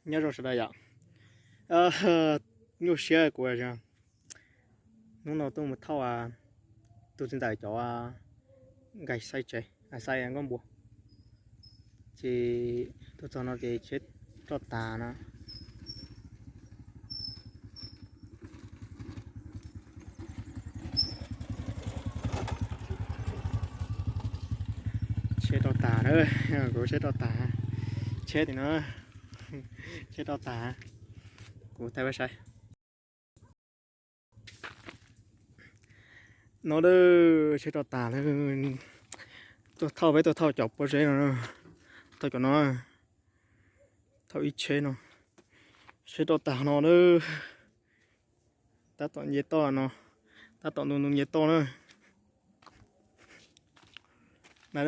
Nyob zoo sawv daws yom. Nyuaj siab kuv hnub no tuaj mus thauj tus txiv ntxawm cov nkais xaib tsev, xaib nkauj npua. Ces tuaj txog no ces tsheb roj tas no. Tsheb roj tas na, kuv tsheb roj tas. Tsheb tim no, tsheb roj tas. Kuv thaij peb saib. No a, tsheb roj tas lawm. Tuaj thauj, peb tuaj thauj cov pob zeb no, thauj cov no, thauj ib tsheb no. Tsheb roj tas no a. Tab tom nce toj no, tab tom ntu ntu nce toj na. Na,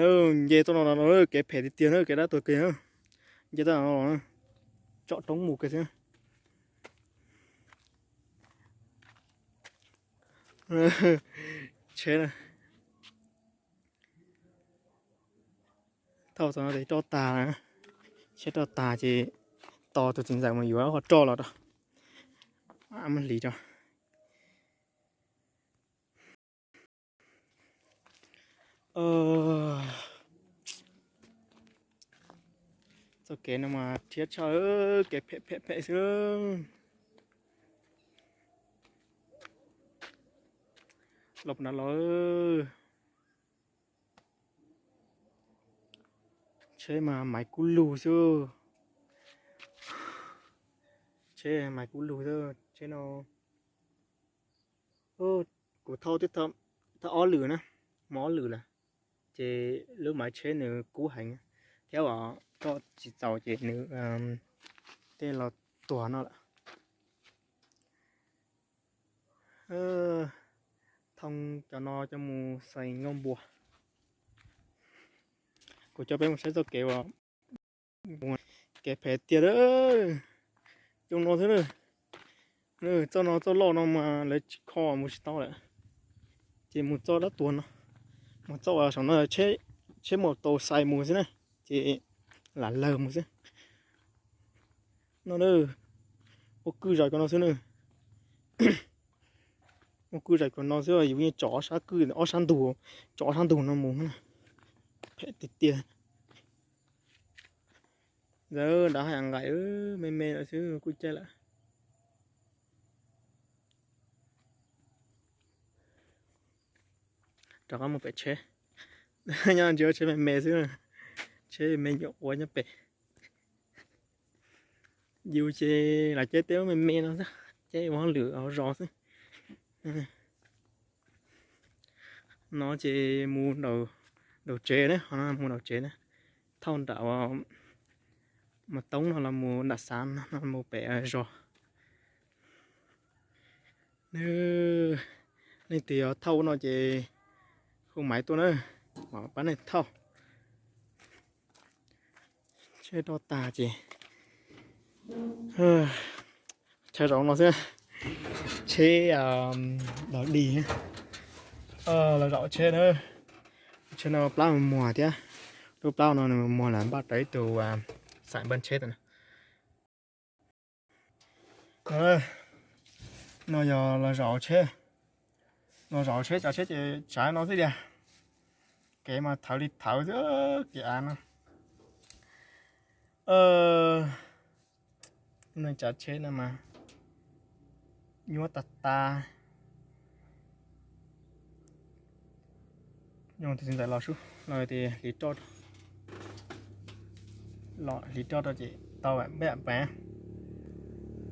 nce toj no los kev phem tiag tiag na, kev dab tuag kiag na. Nce toj no los tsom roob mus kiag xwb. Tsheb na, thauj txog no ces roj tas na. Tsheb roj tas ces tos tus txiv ntxawm mus yuav qhov roj los rau, muab hliv rau. Txoj kev no mas rhiab tshaj, kev phem phem phem xwb. Los puas nrad los. Tsheb mas maiv kub lug xwb. Tsheb maiv kub lug xwb tsheb no. Kuv thauj, thauj ob lwm na, mus ob lwm lawm, ces lub maiv tsheb nws kub heev thiab, roj tsis txaus ces nws tej los tuag no lawm. Thauj cov no coj mus xais nkauj npua. Kuv coj peb mus saib txoj kev uas, kev phem tiag, coob no xwb. Txoj no txoj loj no mas lawv tsis kho mus tsis tau lawm, ces mus txoj dab tuag no, mus txoj uas saum no tsheb, tsheb mus tau xais mus xwb na, ces lam lawg mus xwb. No, ua kwj zaum cov no xwb na. Ua kwj zaum cov no xwb, yus yeej tsom ob sab kwj, ob sab ntug, tsom ob sab ntug no mus na. Phem tiag tiag. Ntawd dav haj yam nqaim me me lawm xwb kuj caij lawm. Rov qab mus pem tsheb. Nyob ntsia tsheb me me xwb, tsheb me nyuam quav nyob pem. Yus ces lam caij tej me me no xwb, caij ua hauj lwm hauv zos xwb. No ces mus nraum tsev na, mus nraum tsev na, thauj nram Mos Toob no los mus nram xav no mus pem zos. Leej twg yog thauj no ces hu maiv tuaj na, mam pab nej thauj. Tsheb roj tag ces chaw zaum no xwb, tsheb los dig, los zaum tsheb na. Tsheb no plab muag thiab, lub plab no nws muag lawm npaj rau ib tug xaim npaj tsheb na. No yog los zaum tsheb, los zaum tsheb, tsav tsheb ces tsav no xwb tiag. Kev mas thawv li thawv xwb, kev av no. Neeg tsav tsheb no mas nyuaj tag tag. Tus txiv ntxawm los sub los tias hliv roj, los hliv roj rau ces tau peb am pab.